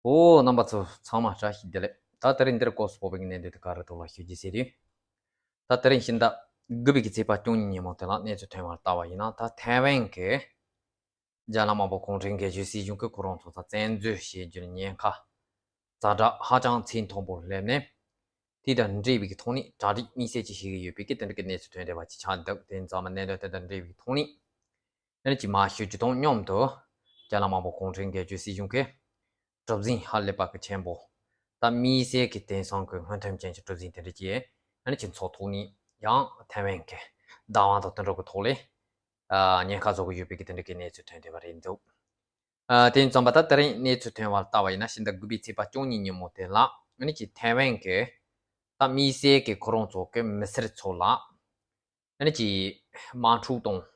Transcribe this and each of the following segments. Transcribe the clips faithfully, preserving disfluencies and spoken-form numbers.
ཨོ། རྣམ་པ་ཚོ་ཚང་མ་བཀྲ་ཤིས་བདེ་ལེགས། ད་དེ་རིང་འདིར་སྐོར་སྤོ་བའི་གནད་དོན་དེ་ག་རེ་ཐོག་ལ་ཞུ་རྒྱུ་ཟེར་དུས། ད་དེ་རིང་ཕྱི་ཟླ་དགུ་པའི་གི་ཚེས་པ་བཅུ་གཉིས་ཉིན་མོ་དེ་ལ་གནས་ཚུལ་ཐོན་པར་ལྟ་བ་ཡིན་ན། ད་ཐའེ་ཝན་གྱི་རྒྱ་ནག་དམར་པོ་གུང་ཁྲན་སྒེར་གཅོད་སྲིད་གཞུང་གིས་ཁོ་རང་ཚོ་ད་བཙན་འཛུལ་བྱེད་རྒྱུར་ཉེན་ཁ་ཛ་དྲག་ཧ་ཅང་ཚད་མཐོན་པོ་སླེབས་ནས། དེ་དང་འབྲེལ་བའི་ཐོག་ནས་གྲ་སྒྲིག་དམིགས་བསལ་ཅིག་བྱེད་ཀྱི་ཡོད་པའི་གི་དེ་འདྲ་གི་གནས་ཚུལ་ཐོན་བསྡད་པ་ཅིག་ཆགས་འདུག་དེ་ཙམ་གནད་དོན་དེ་དང་འབྲེལ་བའི་ཐོག་ནས། ཨ་ནི་ཅིག་མ་ཞུ་རྒྱུ་དང་མཉམ་དུ། རྒྱ་ནག་དམར་པོ་གུང་ཁྲན་སྒེར་གཅོད་སྲིད་གཞུང་གིས་གྲུ་གཟིངས་ཧ་ལས་པ་གི་ཆེན་པོ། ད་དམིགས་བསལ་གྱི་དེང་སང་གི་སྔོན་ཐོན་ཅན་གྱི་གྲུ་གཟིངས་དེ་འདྲ་ཅིག་ཨ་ནི་ཅིག་ཚོགས་ཐོག་ནས་ཡང་ཐའེ་ཝན་གྱི་བདག་དབང་དང་དེ་འདྲ་གི་ཐོག་ལས། ཨ་ཉེན་ཁ་བཟོ་གི་ཡོད་པའི་གི་དེ་འདྲ་གི་གནས་ཚུལ་ཐོན་བསྡད་པ་རེད་འདུག་ཨ་དེ་ཙམ་པ་ད་དེ་རིང་གནས་ཚུལ་ཐོན་པར་ལྟ་བ་ཡིན་ན། ཕྱི་ཟླ་དགུ་པའི་ཚེས་པ་བཅུ་གཉིས་ཉིན་མོ་དེ་ལ་ཨ་ནི་ཅིག་ཐའེ་ཝན་གྱི་ད་དམིགས་བསལ་གྱི་ཁོ་རང་ཚོ་གི་མི་སེར་ཚོ་ལ། ཨ་ནི་ཅིག་དམག་འཁྲུག་དང་།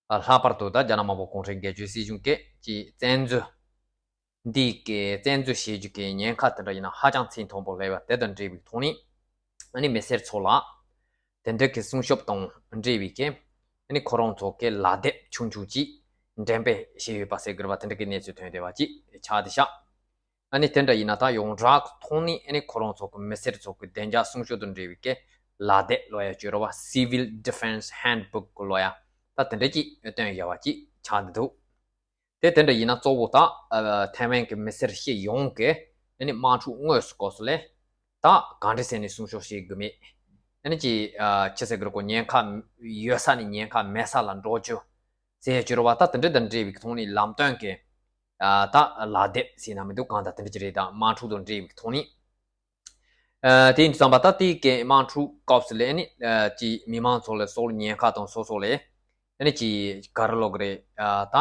ཨ་ལྷག་པར་དུ་ད་རྒྱ་ནག་དམར་པོ་གུང་ཁྲན་སྒེར་གཅོད་སྲིད་གཞུང་གིས་ཀྱི་བཙན་འཛུལ། འདི་གའི་བཙན་འཛུལ་བྱེད་རྒྱུ་གི་ཉེན་ཁ་དེ་འདྲ་ཡིན་ན་ཧ་ཅང་ཚད་མཐོན་པོ་སླེབས་པ་དེ་དང་འབྲེལ་བའི་ཐོག་ནས། ཨ་ནི་མི་སེར་ཚོ་ལ་དེ་འདྲ་གི་སྲུང་སྐྱོབ་དང་འབྲེལ་བའི་གི་ཨ་ནི་ཁོ་རང་ཚོ་གི་ལག་དེབ་ཆུང་ཆུང་ཅིག་འགྲེམས་སྤེལ་བྱས་ཡོད་པ་ཟེར་དགོས་རེད་པ། དེ་འདྲ་གི་གནས་ཚུལ་ཐོན་བསྡད་པ་ཅིག་ཆགས་བསྡད་ཤག་ཨ་ནི་དེ་འདྲ་ཡིན་ན་ད་ཡོངས་གྲགས་ཐོག་ནས་ཨ་ནི་ཁོ་རང་ཚོ་གི་མི་སེར་ཚོ་གི་བདེ་འཇགས་སྲུང་སྐྱོབ་དང་འབྲེལ་བའི་གི་ལག་དེབ་ལོ་ཡ་བརྗོད་རོགས་པ། Civil Defense Handbook ལོ་ཡ། ད་དེ་འདྲ་ཅིག་བཏོན་ཡོད་པ་ཅིག་ཆགས་འདུག་དེ་དེ་འདྲ་ཡིན་ན་གཙོ་བོ་ད་ཨ་ཐའེ་ཝན་གི་མི་སེར་སྤྱི་ཡོངས་གི་ཨ་ནི་དམག་འཁྲུག་དངོས་སུ་སྐབས་སུ་ལས་ད་གང་འདྲ་ཟེར་ནས་སྲུང་སྐྱོབ་བྱེད་དགོས་མེད། ཨ་ནི་ཅིག་ཨ་ཅི་ཟེར་དགོས་རེད་གོ། ཉེན་ཁ་ཡོད་ས་ནས་ཉེན་ཁ་མེད་ས་ལ་འགྲོ་རྒྱུ་ཟེར་ཡ་བརྗོད་རོགས་པ། ད་དེ་འདྲ་དང་འབྲེལ་བའི་ཐོག་ནས་ལམ་སྟོན་གི་ཨ་ད་ལག་དེབ་ཟེར་ན་མི་འདུག་གང་ལྟར་དེ་འདྲ་ཅིག་རེད། ད་དམག་འཁྲུག་དང་འབྲེལ་བའི་ཐོག་ནས། ཨ་དེ་ཡིན་དུས་ཙམ་པ་ད་དེའི་གི་དམག་འཁྲུག་སྐབས་སུ་ལས་ཨ་ནི་ཨ་ཅིག་མི་མང་ཚོ་ལ་སྲོག་ལ་ཉེན་ཁ་དང་སོ་སོ་ལས་ཨ་ནི་ཅིག་ག་རེ་ལབ་དགོས་རེད། ཨ་ད་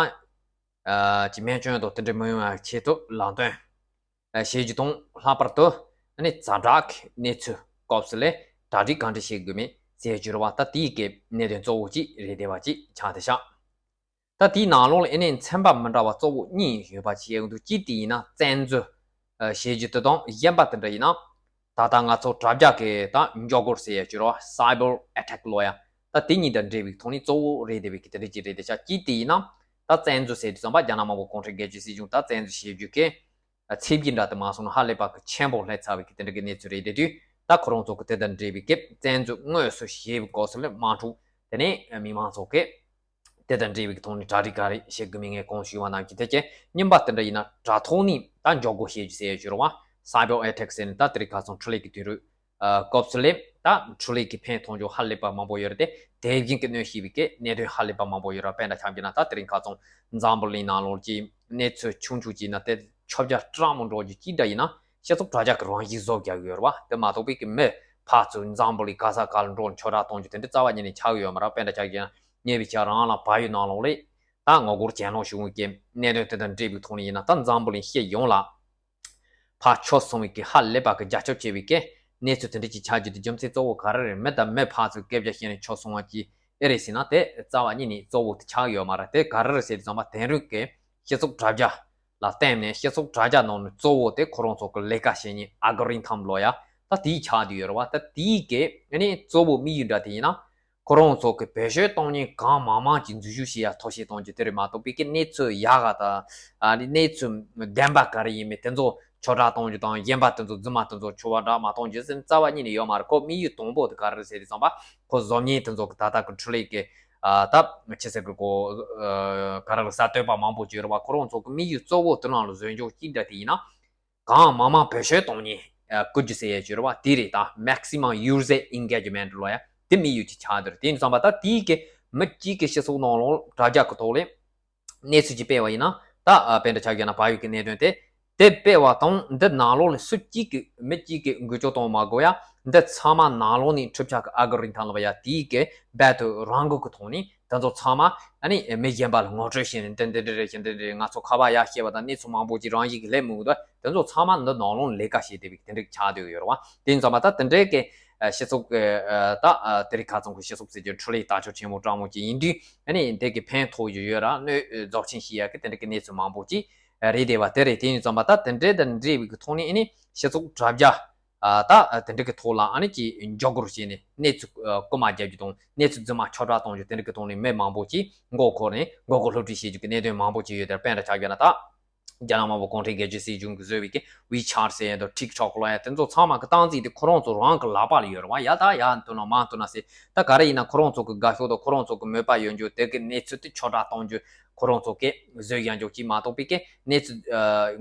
ཨ་ཅིག་རྨས་སྐྱོན་དང་དེ་འདྲ་མི་ཡོང་བའི་ཆེད་དུ་ལམ་སྟོན་ཨ་བྱེད་རྒྱུ་དང་ལྷག་པར་དུ་ཨ་ནི་ཛ་དྲག་གི་གནས་ཚུལ་སྐབས་སུ་ལས་གྲ་སྒྲིག་གང་འདྲ་བྱེད་དགོས་མིན་ཟེར་རྒྱུ་རེད་པ། ད་དེའི་གི་གནད་དོན་གཙོ་བོ་ཅིག་རེད་བསྡད་པ་ཅིག་ཆགས་བསྡད་ཤག་ད་དེའི་ནང་ལོགས་ལ་ཨ་ནི་ཚན་པ་མི་འདྲ་བ་གཙོ་བོ་གཉིས་ཡོད་པ་ཞིག་ཡོང་འདུག་གཅིག་དེ་ཡིན་ན་བཙན་འཛུལ་ཨ་བྱེད་རྒྱུ་དེ་དང་། གཞན་པ་དེ་འདྲ་ཡིན་ན་ད་ལྟ་ང་ཚོ་དྲ་རྒྱ་གི་ད་མགྱོགས་རྒོལ་ཟེར་ཡ་བྱུས་རོ། Cyber Attack ལོ་ཡ། ད་དེ་གཉིས་དང་འབྲེལ་བའི་ཐོག་ནས་གཙོ་བོ་རེད་བསྡད་པའི་གི་དེ་འདྲ་ཅིག་རེད་བསྡད་ཤག་གཅིག་དེ་ཡིན་ན་ད་བཙན་འཛུལ་ཟེར་དུས་ཙམ་པ་རྒྱ་ནག་དམར་པོ་གུང་ཁྲན་སྒེར་གཅོད་སྲིད་གཞུང་ད་བཙན་འཛུལ་བྱེད་རྒྱུ་གི་ཚད་གཞི་འདྲ་དེ་མ་སོང་ན་ཧ་ལས་པ་གི་ཆེན་པོ་སླེབས་ཚར་བའི་གི་དེ་འདྲ་གི་གནས་ཚུལ་རེད་བསྡད་དུས། ད་ཁོ་རང་ཚོ་གི་དེ་དང་འབྲེལ་བའི་གི་བཙན་འཛུལ་དངོས་སུ་བྱེད་པའི་སྐབས་སུ་ལ་དམག་འཁྲུག་དེ་ནས་མི་མང་ཚོ་གི་དེ་དང་འབྲེལ་བའི་ཐོག་ནས་གྲ་སྒྲིག་ག་རེ་བྱེད་དགོས་མིན་ངས་གོང་ཞུས་པ་ནང་བཞིན། དེ་བྱས་རྙིང་པ་དེ་འདྲ་ཡིན་ན་དྲ་ཐོག་ནས་ད་མགྱོགས་རྒོལ་བྱེད་རྒྱུ་ཟེར་ཡ་བྱུས་རོ་བ། Cyber Attack ཟེར་ནས་ད་དེ་རིང་ཁ་སང་འཕྲུལ་ལས་ཀྱི་དུས་རབས་སྐབས་སུ་ལས་ད་འཕྲུལ་ལས་ཀྱི་ཕན་ཐོགས་རྒྱུ་ཧ་ལས་པ་མང་པོ་ཡོད་རེད་དེ། དེ་བཞིན་གྱི་གནོད་ཤེས་པའི་གི་གནད་དོན་ཧ་ལས་པ་མང་པོ་ཡོད་རེད། དཔེ་འདྲ་ཆ་བཞག་ན་ད་དེ་རིང་ཁ་སང་འཛམ་བུ་གླིང་ནང་ལོགས་ཀྱི་གནས་ཚུལ་ཆུང་ཆུང་ཅིག་ན་དེ་ཁྱབ་རྒྱ་སྤྲང་མོ་འགྲོ་རྒྱུ་ཅིག་འདྲ་ཡིན་ན། སྤྱི་ཚོགས་དྲ་རྒྱ་གི་རང་བཞིན་བཟོ་རྒྱག་གི་ཡོད་རེད་བ། དེ་མ་གཏོགས་པའི་གི་མི་ཕར་ཚུར་འཛམ་བུ་གླིང་ག་ས་ག་ལ་འགྲོ་ཆོས་ར་གཏོང་རྒྱུ་དེ་འདྲ་རྩ་བ་ཉིད་ནས་ཆགས་ཀྱི་ཡོད་མ་རེད། དཔེ་འདྲ་ཆ་བཞག་ན་ཉེ་བའི་ཆར་རང་ལ་བལ་ཡུལ་ནང་ལོགས་ལས་ད་ངོ་རྒོལ་གྱེན་ལོག་བྱུང་བའི་གི་གནད་དོན་དེ་དང་འབྲེལ་བའི་ཐོག་ནས་ཡིན་ན། ད་འཛམ་བུ་གླིང་སྤྱི་ཡོངས་ལ་ཕར་ཕྱོགས་སོང་བའི་གི་ཧ་ལས་པ་གི་རྒྱ་ཁྱབ་ཆེ་བའི་གི་གནས་ཚུལ་དེ་འདྲ་ཅིག་ཆགས་རྒྱུ་དེ་རྒྱུ་མཚན་གཙོ་བོ་ག་རེ་རེད། མི་དང་མི་ཕར་ཚུར་སྐད་ཆ་བཤད་ནས་ཕྱོགས་སོང་བ་ཅིག་ཨེ་རེད་ཟེར་ན། དེ་རྩ་བ་ཉིད་ནས་གཙོ་བོ་དེ་ཆགས་ཡོད་མ་རེད། དེ་ག་རེ་རེད་ཟེར་དུས་ཙམ་པ་དེང་རབས་ཀྱི་སྤྱི་ཚོགས་དྲ་རྒྱ་ལ་བརྟེན་ནས་སྤྱི་ཚོགས་དྲ་རྒྱ་ནང་ནས་གཙོ་བོ་དེ་ཁོ་རང་ཚོ་གི་ལས་ཀ་བྱེད་མཁན་ཨལ་གོ་རི་ཐམ་ལོ་ཡ། ད་དེའི་ཆགས་བསྡད་ཡོད་རེད་བ། ད་དེའི་གི་ཨ་ནི་གཙོ་བོ་དམིགས་ཡུལ་འདྲ་དེ་ཡིན་ན། ཁོ་རང་ཚོ་གི་བེད་སྤྱོད་གཏོང་མཁན་གང་མང་མང་ཅིག་འཛུལ་ཞུགས་བྱེད་ཡ་ཐབས་ཤེས་གཏོང་རྒྱུ་དེ་རེད་མ་གཏོགས་པའི་གི་གནས་ཚུལ་ཡག་ག་དང་། ཨ་ནི་གནས་ཚུལ་བདེན་པ་ག་རེ་ཡིན་མིན་དེ་ཚོ་ཆོས་ར་གཏོང་རྒྱུ་དང་། གཞན་པ་དེ་ཚོ་རྫུན་མ་དེ་ཚོ་ཆོས་ར་མ་གཏོང་རྒྱུ་ཟེར་རྩ་བ་ཉིད་ནས་ཡོད་མ་རེད། ཁོ་དམིགས་ཡུལ་དང་པོ་དེ་ག་རེ་རེད་ཟེར་དུས་ཙམ་པ། ཁོ་བཟོ་མཁན་དེ་ཚོ་གི་ད་ལྟ་གི་འཕྲུལ་ལས་ཀྱི་ཨ་ད་ཆི་ཟེར་གི་གོ། ཨ་ག་རེ་གི་གསར་གཏོད་པ་མང་པོ་ཅིག་ཡོད་རེད་བ། ཁོ་རང་ཚོ་གི་དམིགས་ཡུལ་གཙོ་བོ་དེ་ནང་ལ་བཟོས་འཇོག་ཅིག་འདྲ་དེ་ཡིན་ན། གང་མང་མང་བེད་སྤྱོད་གཏོང་མཁན་ཨ་བཀོལ་རྒྱུ་ཟེར་ཡ་ཅིག་ཡོད་རེད་བ། དེ་རེད། ད་maximum user engagement ལོ་ཡ། དེ་དམིགས་ཡུལ་ཅིག་ཆགས་བསྡད་རེད། དེ་ཡིན་དུས་ཙམ་པ་ད་དེའི་གི་མི་གཅིག་གི་སྤྱི་ཚོགས་ནང་ལོགས་དྲ་རྒྱ་གི་ཐོག་ལས་གནས་ཚུལ་ཅིག་སྤེལ་བ་ཡིན་ན། ད་ཨ་དཔེ་འདྲ་ཆ་བཞག་ན་བལ་ཡུལ་གྱི་གནད་དོན་དེ། དེ་སྤེལ་བ་དང་འདི་ནང་ལོགས་ལ་སུ་གཅིག་གིས་མི་གཅིག་གིས་འགུལ་སྐྱོད་གཏོང་མ་དགོས་ཡ། འདི་ཚང་མ་ནང་ལོགས་ནས་འཕྲུལ་ཆས་ཀྱི་ཨལ་གོ་རི་ཐམ་ལབ་ཡ་དེའི་གི་རྦད་དེ་རང་འགུལ་གྱི་ཐོག་ནས་དེ་ཚོ་ཚང་མ་ཨ་ནི་མི་གཞན་པ་ལ་ངོ་སྤྲོད་བྱས་ནས། འདི་འདི་འདི་རེད་ཤག་འདི་འདི་རེད། ང་ཚོ་ཁ་པར་ཡར་བཤད་པ་དང་གནས་ཚུལ་མང་པོ་ཅིག་རང་བཞིན་གྱིས་སླེབས་མི་འདུག་དེ་ཚོ་ཚང་མ་འདི་ནང་ལོགས་ལས་ཀ་བྱེད་བསྡད་པའི་དེ་འདྲ་ཆགས་བསྡད་ཡོད་རེད་བ། དེ་ཡིན་ཙང་མ་ད་དེ་འདྲའི་གི་ཨ་སྤྱི་ཚོགས་ཀྱི་ཨ་ད་ཨ་དེ་རིང་ཁ་སང་གི་སྤྱི་ཚོགས་ཟེར་རྒྱུ་འཕྲུལ་ལས་དར་ཁྱབ་ཆེན་པོ་སྤྲང་མོ་ཅིག་ཡིན་དུས། ཨ་ནི་དེ་གི་ཕན་ཐོགས་རྒྱུ་ཡོད་ར། གནོད་རྫོགས་ཆེན་བྱེད་ཡ་གི་དེ་འདྲ་གི་གནས་ཚུལ་མང་པོ་ཅིག་རེད་བསྡད་པ་དེ་རེད། དེ་ཡིན་ཙང་མ་ད་དེ་འདྲའི་དང་འབྲེལ་བའི་གི་ཐོག་ནས་ཨ་ནི་སྤྱི་ཚོགས་དྲ་རྒྱ་ཨ་ད་དེ་འདྲ་གི་ཐོག་ལ་ཨ་ནི་ཅིག་མགྱོགས་རྒོལ་བྱས་ནས་གནས་ཚུལ་ཨ་རྐུ་མ་རྒྱག་རྒྱུ་དང་། གནས་ཚུལ་རྫུན་མ་ཆོས་ར་གཏོང་རྒྱུ་དེ་འདྲ་གི་ཐོག་ནས་མི་མང་པོ་ཅིག་མགོ་འཁོར་ནས་མགོ་སྐོར་སློབ་ཁྲིད་བྱེད་རྒྱུ་གི་གནད་དོན་མང་པོ་ཅིག་ཡོད་དེ། དཔེ་འདྲ་ཆ་བཞག་ན་ད་ རྒྱ་ནག་དམར་པོ་གུང་ཁྲན་སྒེར་གཅོད་སྲིད་གཞུང་གིས་བཟོས་པའི་གི་ཝི་ཆེ་ཊི་ཟེར་ཡ་དང་ཊིག་ཊོག་ལབ་ཡ་དེ་ཚོ་ཚང་མ་གི་སྟངས་འཛིན་དེ་ཁོ་རང་ཚོ་རང་གི་ལག་པ་ལ་ཡོད་རེད་བ། ཡ་ད་ཡ་འདུག་ན་མ་འདུག་ན་ཟེར། ད་ག་རེ་ཡིན་ན་ཁོ་རང་ཚོ་གི་དགའ་ཕྱོགས་དང་ཁོ་རང་ཚོ་གི་མོས་པ་ཡོད་རྒྱུ་དེ་གི་གནས་ཚུལ་དེ་ཆོག་སྒྲ་གཏོང་རྒྱུ་ཁོ་རང་ཚོ་གིས་བཟོས་ཡང་རྒྱུ་གཅིག་མ་གཏོགས་པའི་གི་གནས་ཚུལ་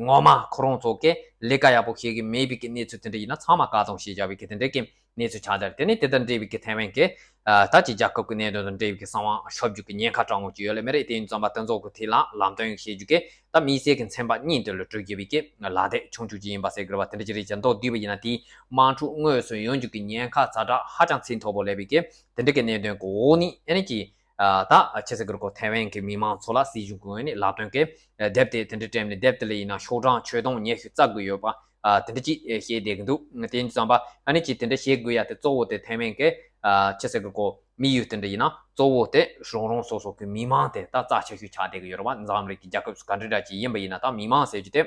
ངོ་མ་ཁོ་རང་ཚོ་གིས་ལས་ཀ་ཡག་པོ་བྱེད་གི་མེད་པའི་གི་གནས་ཚུལ་དེ་འདྲ་ཡིན་ན་ཚང་མ་བཀག་སྡོམ་བྱེད་བཞག་པའི་གི་དེ་འདྲའི་གི་གནས་ཚུལ་ཆགས་བསྡད་རེད། དེ་ནས་དེ་དང་འབྲེལ་བའི་གི་ཐའེ་ཝན་གྱི་ད་ཅིག་རྒྱལ་ཁབ་ཀྱི་གནད་དོན་དང་འབྲེལ་བའི་གི་གསང་བ་ཤོར་རྒྱུ་གི་ཉེན་ཁ་དྲག་མོ་ཅིག་ཡོད་ལེ་མེ་རེད། དེ་ཡིན་ཙམ་པ་དེ་ཚོ་གི་ཐད་ལ་ལམ་སྟོན་བྱེད་རྒྱུ་གི་ད་དམིགས་བསལ་གྱི་ཚན་པ་གཉིས་དེ་ལ་སྤྲོད་རྒྱུ་བའི་གི་ལག་དེབ་ཆུང་ཆུང་ཅིག་ཡིན་པ་ཟེར་དགོས་པ་དེ་འདྲ་ཅིག་རེད། ཀྱང་མདོར་བསྡུས་པ་ཡིན་ན་དེའི་དམག་འཁྲུག་དངོས་སུ་ཡོང་རྒྱུ་གི་ཉེན་ཁ་ཛ་དྲག་ཧ་ཅང་ཚད་མཐོ་པོ་སླེབས་པའི་གི་དེ་འདྲ་གི་གནད་དོན་གི་འོག་ནས་ཨ་ནི་ཅིག་ད་ཆི་ཟེར་དགོས་རེད་གོ་ཐའེ་ཝན་གི་མི་མང་ཚོ་ལ་སྲིད་གཞུང་གི་ངོས་ནས་ལམ་སྟོན་གི་དེབ་དེ་དེ་འདྲ་སྤྲད་ནས་དེབ་དེ་ལ་ཡིན་ན་ཤོག་གྲངས་ཆོད་སྟོང་ཉི་ཤུ་རྩ་དགུ་ཡོད་པ། ཨ་དེ་འདྲ་ཅིག་ཨེ་བཤད་བསྡད་ཀྱི་འདུག་དེ་ཡིན་ཙམ་པ་ཨ་ནི་ཅིག་དེ་འདྲ་བཤད་དགོས་ཡ་དེ་གཙོ་བོ་དེ་ཐའེ་ཝན་གྱི་ཨ་ཆི་ཟེར་གི་གོ་དམིགས་ཡུལ་དེ་འདྲ་ཡིན་ན་གཙོ་བོ་དེ་རང་རང་སོ་སོ་གི་མི་མང་དེ་ད་རྩ་ཆེ་ཤོས་ཆགས་བསྡད་ཀྱི་ཡོད་རེད་བ། འཛམ་གླིང་གི་རྒྱལ་ཁབ་སུ་ག་འདྲ་འདྲ་ཅིག་ཡིན་པ་ཡིན་ན་ད་མི་མང་ཟེར་རྒྱུ་དེ་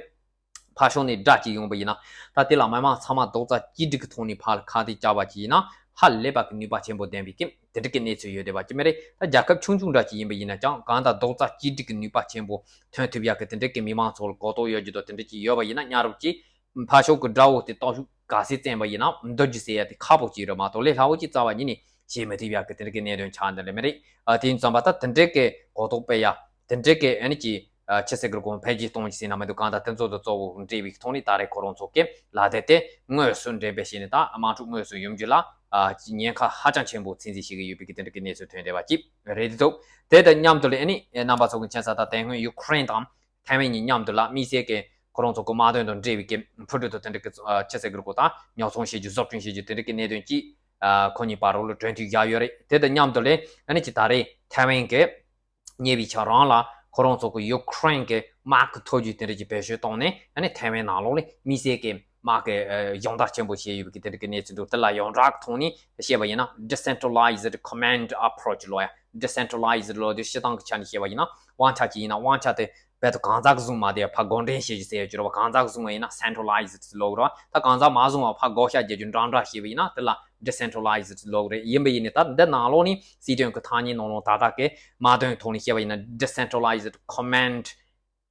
ཕར་ཕྱོགས་ནས་དགྲ་ཅིག་ཡོང་པ་ཡིན་ན་ད་དེ་ལ་མི་མང་ཚང་མ་རྡོག་རྩ་གཅིག་སྒྲིལ་གྱི་ཐོག་ནས་ཕར་ལ་ཁ་གཏད་བཅག་པ་ཅིག་ཡིན་ན་ཧ་ལས་པ་གི་ནུས་པ་ཆེན་པོ་ལྡན་པའི་གི་དེ་འདྲ་གི་གནས་ཚུལ་ཡོད་བསྡད་པ་ཅིག་མ་རེད། ད་རྒྱལ་ཁབ་ཆུང་ཆུང་འདྲ་ཅིག་ཡིན་པ་ཡིན་ན་ཀྱང་གང་ལྟར་རྡོག་རྩ་གཅིག་སྒྲིལ་གྱི་ནུས་པ་ཆེན་པོ་ཐོན་ཐུབ་ཡག་གི་དེ་འདྲ་གི་མི་མང་ཚོ་ལ་གོ་རྟོགས་ཡོད་རྒྱུ་དང་དེ་འདྲ་ཅིག་ཡོད་པ་ཡིན་ན་ཉག་རོགས་ཀྱིས་ཕར་ཕྱོགས་ཀྱི་དགྲ་བོ་དེ་སྟོབས་ཤུགས་ག་ཚད་བཙན་པ་ཡིན་ན་འདོར་རྒྱུ་ཟེར་ཡ་དེ་ཁག་པོ་ཅིག་རེད་མ་གཏོགས་ལས་སླ་བོ་ཅིག་རྩ་བ་ཉིད་ནས་བྱེད་མི་ཐུབ་ཡག་གི་དེ་འདྲ་གི་གནད་དོན་ཆགས་འདི་ལ་མི་རེད། ཨ་དེ་ཡིན་ཙམ་པ་ད་དེ་འདྲ་གི་གོ་རྟོགས་སྤེལ་ཡ་དེ་འདྲ་གི་ཨ་ནི་ཅིག་ཨ་ཆི་ཟེར་དགོས་རེད་གོ་འཕེལ་རྒྱས་གཏོང་རྒྱུ་ཟེར་ན་མི་འདུག་གང་ལྟར་དེ་ཚོ་དང་གཙོ་བོ་འབྲེལ་བའི་ཐོག་ནས་ད་རེས་ཁོ་རང་ཚོ་གི་ལག་དེབ་དེ་དངོས་སུ་འགྲེམས་སྤེལ་བྱས་ནས་ད་དམག་འཁྲུག་དངོས་སུ་ཡོང་རྒྱུ་ལ་ཨ་ཉེན་ཁ་ཧ་ཅང་ཆེན་པོ་ཚོད་འཛིན་བྱེད་ཀྱི་ཡོད་པའི་གི་དེ་འདྲ་གི་གནས་ཚུལ་ཐོན་བསྡད་པ་ཅིག་རེད་འདུག་དེ་དང་མཉམ་དུ་ལ་ཨ་ནི་རྣམ་པ་ཚོ་གི་མཁྱེན་གསལ་ལྟར་དེ་སྔོན་ཡུ་ཁུ་རེན་དང་ཐའེ་ཝན་གཉིས་མཉམ་དུ་ལ་དམིགས་བསལ་གྱི་ཁོ་རང་ཚོ་གི་དམག་དོན་དང་འབྲེལ་བའི་གི་འཕུར་གྲུ་དང་དེ་འདྲ་གི་ཨ་ཆི་ཟེར་དགོས་རེད་གོ་ད་ཉོ་ཚོང་བྱེད་རྒྱུ་བཟོ་སྐྲུན་བྱེད་རྒྱུ་དེ་འདྲ་གི་གནད་དོན་ཅིག་ཨ་ཁོ་གཉིས་བར་རོལ་ལ་གྲོས་མཐུན་བཞག་ཡོད་རེད། དེ་དང་མཉམ་དུ་ལ་ཨ་ནི་ཅིག་ད་རེས་ཐའེ་ཝན་གྱི་ཉེ་བའི་ཆར་རང་ལ་ཁོ་རང་ཚོ་གི་ཡུ་ཁུ་རེན་གྱི་དམག་གི་ཐོ་རྒྱུག་དེ་འདྲ་ཅིག་བེད་སྤྱོད་བཏང་ནས་ཨ་ནི་ཐའེ་ཝན་ནང་ལོགས་ལ་དམིགས་བསལ་གྱི་དམག་གི་ཨ་སྦྱོང་བརྡར་ཆེན་པོ་བྱས་ཡོད་པའི་གི་དེ་འདྲ་གི་གནས་ཚུལ་འདུག་དེ་ལ་ཡོངས་གྲགས་ཐོག་ནས་བཤད་པ་ཡིན་ན་Decentralized Command Approach ལབ་ཡ། Decentralized ལབ་དུས་སྤྱིར་བཏང་གི་ཆ་ནས་བཤད་པ་ཡིན་ན་དབང་ཆ་ཅིག་ཡིན་ན་དབང་ཆ་དེ་རྦད་དེ་གང་ཟག་གིས་བཟུང་མ་བསྡད་ཕར་བགོ་འགྲེམས་བྱེད་རྒྱུ་ཟེར་ཡ་ཅིག་རེད་བ། གང་ཟག་གིས་བཟུང་བ་ཡིན་ན་Centralized ལབ་དགོས་རེད་བ། ད་གང་ཟག་མ་བཟུང་བ་ཕར་བགོ་བཤའ་རྒྱག་རྒྱུ་འདྲ་འདྲ་བྱས་པ་ཡིན་ན་དེ་ལ་Decentralized ལབ་དགོས་རེད། ཡིན་པ་ཡིན་ནའི་ད་འདི་ནང་ལོགས་ནས་སྲིད་དོན་གྱི་ཐ་སྙད་ནང་ལོགས་ད་ལྟ་གི་དམག་དོན་ཐོག་ནས་བཤད་པ་ཡིན་ན་Decentralized Command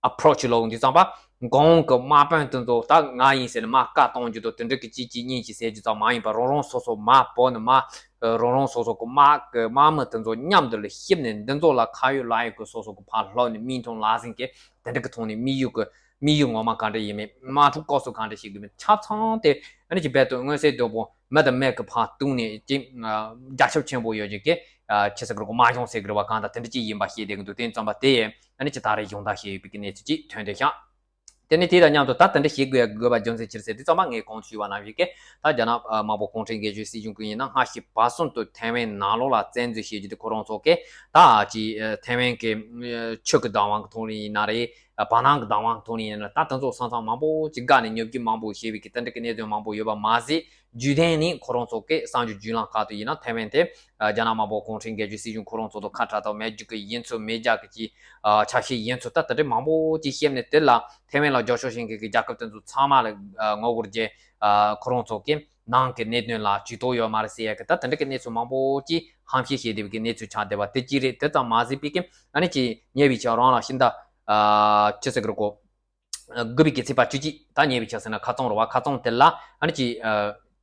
Approach ལབ་དུས་ཙམ་པ་གོང་གི་དམག་དཔོན་དེ་ཚོ་ད་ང་ཡིན་ཟེར་ནས་དམག་བཀའ་གཏོང་རྒྱུ་དང་དེ་འདྲ་གི་གཅིག་གཅིག་གཉིས་གཅིག་ཟེར་རྒྱུ་ཙམ་མ་ཡིན་པར་རང་རང་སོ་སོ་དམག་བོ་ནས་དམག་རང་རང་སོ་སོ་གི་དམག་གི་དམག་མི་དེ་ཚོ་མཉམ་དུ་ལ་གཤིབ་ནས་འདི་ཚོ་ལ་ཁ་ཡོད་ལག་ཡོད་ཀྱི་སོ་སོ་གི་ཕར་ལྷོད་ནས་མིག་མཐོང་ལག་ཟིན་གྱི་དེ་འདྲ་གི་ཐོག་ནས་དམིགས་ཡུལ་གྱི་དམིགས་ཡུལ་ངོ་མ་ག་འདྲ་ཡིན་མིན་དམག་འཁྲུག་སྐབས་སུ་ག་འདྲ་བྱེད་དགོས་མིན་ཆ་ཚང་དེ་ཨ་ནི་ཅིག་རྦད་དེ་མངོན་གསལ་དོད་པོ་མི་དང་མི་གི་ཕར་བཏུང་ནས་ཅིག་རྒྱ་ཁྱབ་ཆེན་པོ་ཡོད་ཅིག་གི་ཆི་ཟེར་དགོས་རེད་དམག་སྦྱོང་ཟེར་དགོས་རེད་བ། གང་ལྟར་དེ་འདྲ་ཅིག་ཡིན་པ་ཤེས་བསྡད་ཀྱི་འདུག་དེ་ཙམ་པ་དེ་ཡས་ཨ་ནི་ཅིག་ད་རེས་སྦྱོང་བརྡར་བྱས་ཡོད་པའི་གི་གནས་ཚུལ་ཅིག་ཐོན་བསྡད་ཤག་དེ་ནས་དེ་དང་མཉམ་དུ་ད་དེ་འདྲ་བྱེད་དགོས་ཡ་དགོས་པ་རྒྱུ་མཚན་ཅི་རེད་ཟེར་དུས་ཙམ་པ་ངས་གོང་དུ་ཞུས་པ་ནང་བཞིན་གྱི་ད་རྒྱ་ནག་དམར་པོ་གུང་ཁྲན་སྒེར་གཅོད་སྲིད་གཞུང་གི་ཡིན་ན་སྔ་ཕྱི་བར་གསུམ་དུ་ཐའེ་ཝན་ནང་ལོགས་ལ་བཙན་འཛུལ་བྱེད་རྒྱུ་དེ་ཁོ་རང་ཚོ་གིས་ད་ཅི་ཐའེ་ཝན་གྱི་ཆོས་ཀྱི་བདག་དབང་གི་ཐོག་ནས་ཡིན་ན་རེད། བར་སྣང་གི་བདག་དབང་གི་ཐོག་ནས་ཡིན་ན་ད་དེ་ཚོ་ས་མཚམས་མང་པོ་ཅིག་བཀག་ནས་ཉོ་སྒྱུ་མང་པོ་བྱས་པའི་གི་དེ་འདྲ་གི་གནད་དོན་མང་པོ་ཡོད་པ་མ་ཟད། རྒྱུན་ལྡན་ནས་ཁོ་རང་ཚོ་གི་གསར་འགྱུར་བརྒྱུད་ལམ་ཁག་ཏུ་ཡིན་ན་ཐའེ་ཝན་དེ་རྒྱ་ནག་དམར་པོ་གུང་ཁྲན་སྒེར་གཅོད་སྲིད་གཞུང་ཁོ་རང་ཚོ་དང་ཁ་བྲལ་དང་མེད་རྒྱུ་གི་ཡིན་ཚུལ་མེད་རྒྱུ་གི་ཅིག་ཆ་ཤས་ཡིན་ཚུལ་ད་དེ་འདྲ་མང་པོ་ཅིག་བཤད་ནས་དེ་ལ་ཐའེ་ཝན་ལ་རྒྱབ་སྐྱོར་བྱེད་མཁན་གྱི་རྒྱལ་ཁབ་དེ་ཚོ་ཚང་མ་ལ་ངོ་རྒོལ་རྒྱག་ཁོ་རང་ཚོ་གི་ནང་གི་གནད་དོན་ལ་ཇུས་གཏོགས་ཡོད་མ་རེད་ཟེར་ཡ་གི་ད་དེ་འདྲ་གི་གནས་ཚུལ་མང་པོ་ཅིག་ཧམ་བཤད་བྱས་བསྡད་པའི་གི་གནས་ཚུལ་ཆགས་བསྡད་པ་དེ་གཅིག་རེད། དེ་ཙམ་མ་ཟད་པའི་གི་ཨ་ནི་ཅིག་ཉེ་བའི་ཆར་རང་ལ་ཤིན་ཏུ་ཆི་ཟེར་དགོས་རེད་གོ་དགུ་པའི་གི་ཚེས་པ་བཅུ་གཅིག་ད་ཉེ་བའི་ཆར་ཟེར་ན་ཁ་རྩང་རེད་བ། ཁ་རྩང་དེ་ལ་ཨ་ནི་ཅིག་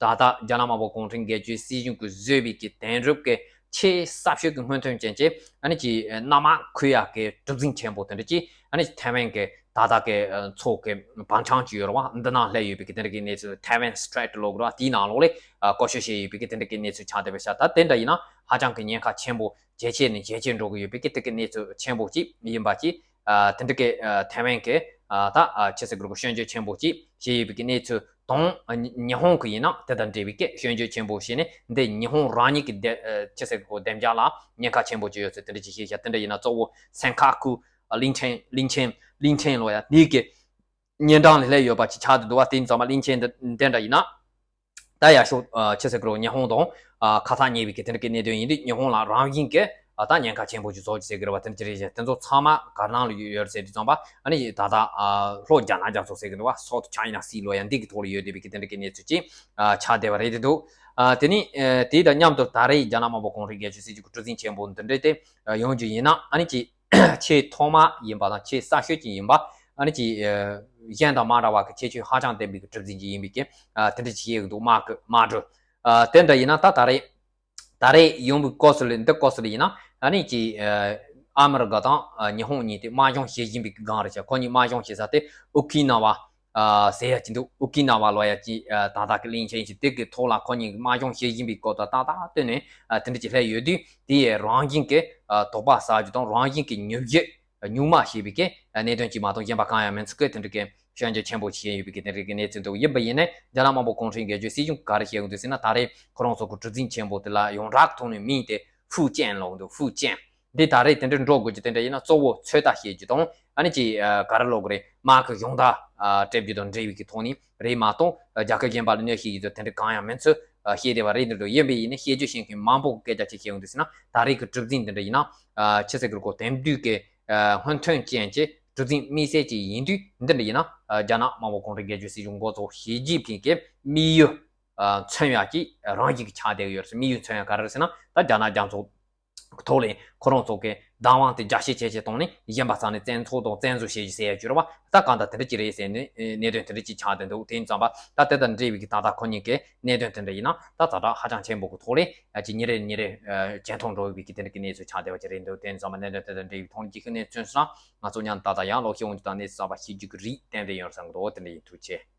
ད་ལྟ་རྒྱ་ནག་དམར་པོ་གུང་ཁྲན་སྒེར་གཅོད་སྲིད་གཞུང་གིས་བཟོས་པའི་གི་དེང་རབས་ཀྱི་ཆེས་གསར་ཤོས་ཀྱི་སྔོན་ཐོན་ཅན་གྱི་ཨ་ནི་ཅིག་གནམ་དམག་ཁུལ་ཡག་གི་གྲུ་གཟིངས་ཆེན་པོ་དེ་འདྲ་ཅིག་ཨ་ནི་ཐའེ་ཝན་གྱི་ད་ལྟ་གི་མཚོ་གི་བང་ཆེན་ཅིག་ཡོད་རེད་བ། འདི་ནང་སླེབས་ཡོད་པའི་གི་དེ་འདྲ་གི་གནས་ཚུལ་Taiwan Strait ལབ་དགོས་རེད་བ། དེའི་ནང་ལོགས་ལ་བཀོལ་སྤྱོད་བྱས་ཡོད་པའི་གི་དེ་འདྲ་གི་གནས་ཚུལ་ཆགས་བསྡད་པ་ཤག་ད་དེ་འདྲ་ཡིན་ན་ཧ་ཅང་གི་ཉེན་ཁ་ཆེན་པོ་ཇེ་ཆེ་ནས་ཇེ་ཆེ་འགྲོ་གི་ཡོད་པའི་གི་དེ་གི་གནས་ཚུལ་ཆེན་པོ་ཅིག་ཡིན་པ་ཅིག་ཨ་དེ་འདྲ་གི་ཨ་ཐའེ་ཝན་གི་ཨ་ད་ཨ་ཆི་ཟེར་དགོས་རེད་གོ་སྐྱོན་བརྗོད་ཆེན་པོ་ཅིག་བྱས་ཡོད་པའི་གི་གནས་ཚུལ་དང་ཨ་ཉི་ཉི་ཧོང་གི་ཡིན་ན་དེ་དང་འབྲེལ་བའི་གི་སྐྱོན་བརྗོད་ཆེན་པོ་བྱས་ནས་འདི་ཉི་ཧོང་རང་ཉིད་ཀྱི་བདེ་ཨ་ཆི་ཟེར་དགོས་བདེ་འཇགས་ལ་ཉེན་ཁ་ཆེན་པོ་ཅིག་ཡོད་ཚུལ་དེ་འདྲ་ཅིག་བཤད་ཤག་དེ་འདྲ་ཡིན་ན་གཙོ་བོ་སན་ཁ་ཁུ་ཨ་ལིང་ཆེན་ལིང་ཆེན་ལིང་ཆེན་ལོ་ཡ་འདི་གི་ཉེ་འགྲམ་ལ་སླེབས་ཡོད་པ་ཅིག་ཆགས་འདུག་བ། དེ་ཡིན་ཙང་མ་གླིང་ཆེན་འདི་འདི་འདྲ་ཡིན་ན། ད་ཡར་ཤོག་ཨ་ཆི་ཟེར་དགོས་རེད་ཉི་ཧོང་དང་ཨ་ཁ་ཐག་ཉེ་བའི་གི་དེ་འདྲ་གི་གནད་དོན་ཡིན་དུས་ཉི་ཧོང་ལ་རང་བཞིན་གི་ཨ་ད་ཉེན་ཁ་ཆེན་པོ་ཅིག་བཟོ་ཅིག་ཟེར་གི་རེད་བ། དེ་འདྲ་ཅིག་རེད་ཤག་དེ་ཚོ་ཚང་མ་ག་རེ་ནང་ལ་ཡོད་ཡོད་རེད་ཟེར་དུས་ཙམ་པ་ཨ་ནི་ད་ལྟ་ཨ་ལྷོ་རྒྱ་ནག་རྒྱ་མཚོ་ཟེར་གི་འདུག་བ། South China Sea ལོ་ཡ་འདི་གི་ཐོག་ལ་ཡོད་བསྡད་པའི་གི་དེ་འདྲ་གི་གནས་ཚུལ་ཅིག་ཨ་ཆགས་བསྡད་པ་རེད་དེ་འདུག་ཨ་དེ་ནི་ཨ་དེ་དང་མཉམ་དུ་ད་རེས་རྒྱ་ནག་དམར་པོ་གུང་ཁྲན་སྒེར་གཅོད་སྲིད་གཞུང་གི་གྲུ་གཟིངས་ཆེན་པོ་འདི་འདྲ་དེ་ཨ་ཡོང་རྒྱུ་ཡིན་ན་ཨ་ནི་ཅིག་ཆེས་ཐོག་མ་ཡིན་པ་དང་ཆེས་གསར་ཤོས་ཅིག་ཡིན་པ། ཨ་ནི་ཅིག་གཞན་དང་མ་འདྲ་བ་གི་ཁྱད་ཆོས་ཧ་ཅང་ལྡན་པའི་གི་གྲུ་གཟིངས་ཅིག་ཡིན་པའི་གི་དེ་འདྲ་ཅིག་བཤད་ཀྱི་འདུག་དམག་གི་དམག་གྲུ། དེ་འདྲ་ཡིན་ན་ད་ད་རེས་ད་རེས་ཡོང་བའི་སྐབས་སུ་ལ་འདི་སྐབས་སུ་ལ་ཡིན་ན་ཨ་ནི་ཅིག་ཨ་མི་རི་ཀ་དང་ཉི་ཧོང་གཉིས་དེ་དམག་སྦྱོང་བྱེད་བཞིན་པའི་གི་སྒང་རེད་ཤག་ཁོ་གཉིས་དམག་སྦྱོང་བྱེད་ས་དེ་ཨུ་ཀི་ན་བ་ཟེར་ཡ་ཅིག་འདུག་ཨུ་ཀི་ན་བ་ལོ་ཡ་ཅིག་ད་ལྟ་གི་གླིང་ཆེན་ཞིག་དེ་གི་ཐོག་ལ་ཁོ་གཉིས་ཀྱི་དམག་སྦྱོང་བྱེད་བཞིན་པའི་སྐོར་དང་ཏག་ཏག་བསྟུན་ནས་དེ་འདྲ་ཅིག་སླེབས་ཡོད་དུས། དེ་ཡི་རང་བཞིན་གྱི་དོགས་པ་ཟ་རྒྱུ་དང་རང་བཞིན་གྱི་ཉོབ་རྒྱུ་གཉུག་མ་ཞེས་པའི་གི་གནད་དོན་གཅིག་མ་གཏོགས་གཞན་པ་གང་ཡང་མིན་ཚུལ་གྱི་དེ་འདྲ་གི་སྐྱོན་བརྗོད་ཆེན་པོ་བྱས་ཡོད་པའི་གི་དེ་འདྲ་གི་གནས་ཚུལ་འདུག་ཡིན་པ་ཡིན་ནའི་རྒྱ་ནག་དམར་པོ་གུང་ཁྲན་སྒེར་གཅོད་སྲིད་གཞུང་ག་རེ་བཤད་ཡོང་དུས་ཟེར་ན། ད་རེས་ཁོ་རང་ཚོ་གི་གྲུ་གཟིངས་ཆེན་པོ་དེ་ལ་ཡོངས་གྲགས་ཐོག་ནས་མིང་དེ་ཧྥུ་ཅན་ལབ་འདུག་ཧྥུ་ཅན། འདི་ད་རེས་དེ་འདྲ་འགྲོ་དགོས་ཀྱི་དེ་འདྲ་ཡིན་ན་གཙོ་བོ་ཚོད་ལྟ་བྱེད་རྒྱུ་དང་ཨ་ནི་ཅིག་ག་རེ་ལབ་དགོས་རེད། དམག་གི་གཞུང་བརྡ་སྤྲད་རྒྱུ་དང་འབྲེལ་བའི་གི་ཐོག་ནས་རེད་མ་གཏོགས་རྒྱལ་ཁབ་གཞན་པ་ལ་གནོད་བྱེད་ཀྱི་ཚུལ་དེ་འདྲ་གང་ཡང་མིན་ཚུལ་བཤད་བསྡད་པ་རེད། འདི་འདྲ་ཡིན་པ་ཡིན་ན་བཤད་རྒྱུ་ཤེས་མཁན་མང་པོ་གི་སྐད་ཆ་ཅིག་བཤད་ཡོང་དུས་ཟེར་ན། ད་རེས་ཀྱི་གྲུ་གཟིངས་འདི་འདྲ་ཡིན་ན་ཆི་ཟེར་གི་རེད་གོ་དེང་དུས་ཀྱི་སྔོན་ཐོན་ཅན་གྱི་གྲུ་གཟིངས་དམིགས་བསལ་ཅིག་ཡིན་དུས་འདི་འདྲ་ཡིན་ན་རྒྱ་ནག་དམར་པོ་གུང་ཁྲན་སྒེར་གཅོད་སྲིད་གཞུང་འགོ་གཙོ་ཞི་ཅིན་ཕིང་གི་དམིགས་ཡུལ་མཚོན་ཡག་གི་རང་བཞིན་གྱི་ཆགས་བསྡད་ཡོད་རེད། དམིགས་ཡུལ་མཚོན་ཡག་ག་རེ་རེད་ཟེར་ན། ད་རྒྱ་ནག་རྒྱ་མཚོ་ཐོག་ལ་ཁོ་རང་ཚོ་གི་བདག་དབང་དེ་རྒྱ་བསྐྱེད་བྱས་བྱས་བཏང་ནས་གཞན་པ་ས་ནས་བཙན་འཕྲོག་དང་བཙན་བཟུང་བྱེད་རྒྱུ་ཟེར་ཡ་བཅུ་རེད་བ། ད་གང་ལྟར་དེ་འདྲ་ཅིག་རེད་ཟེར་ནས་གནད་དོན་དེ་འདྲ་ཅིག་ཆགས་བསྡད་འདུག་དེ་ཡིན་ཙང་པ་ད་དེ་དང་འབྲེལ་བའི་གི་ད་ལྟ་ཁོ་གཉིས་ཀྱི་གནད་དོན་དེ་འདྲ་ཡིན་ན་ད་ཛ་དྲག་ཧ་ཅང་ཆེན་པོ་གི་ཐོག་ལ་ཅིག་ཉིན་རེ་ཉིན་རེ་ཇེ་མཐོར་འགྲོ་བའི་གི་དེ་འདྲ་གི་གནས་ཚུལ་ཆགས་བསྡད་པ་ཅིག་རེད་འདུག་དེ་ཡིན་ཙང་པ་གནད་དོན་དེ་དང་འབྲེལ་བའི་ཐོག་ནས་ཅིག་ཤུགས་ནས་བརྩོན་སོང་ན་ང་ཚོ་མཉམ་དུ་ད་ལྟ་ཡང་ལོག་ཤེས་འོང་རྒྱུ་དང་གནས་ཚུལ་གསར་པ་ཤེས་རྒྱུ་གི་རེད། ཏན་ཏན་ཡོང་བསམ་གི་འདུག་དེ་འདྲ་ཡིན། ཐུགས་རྗེ་ཆེ།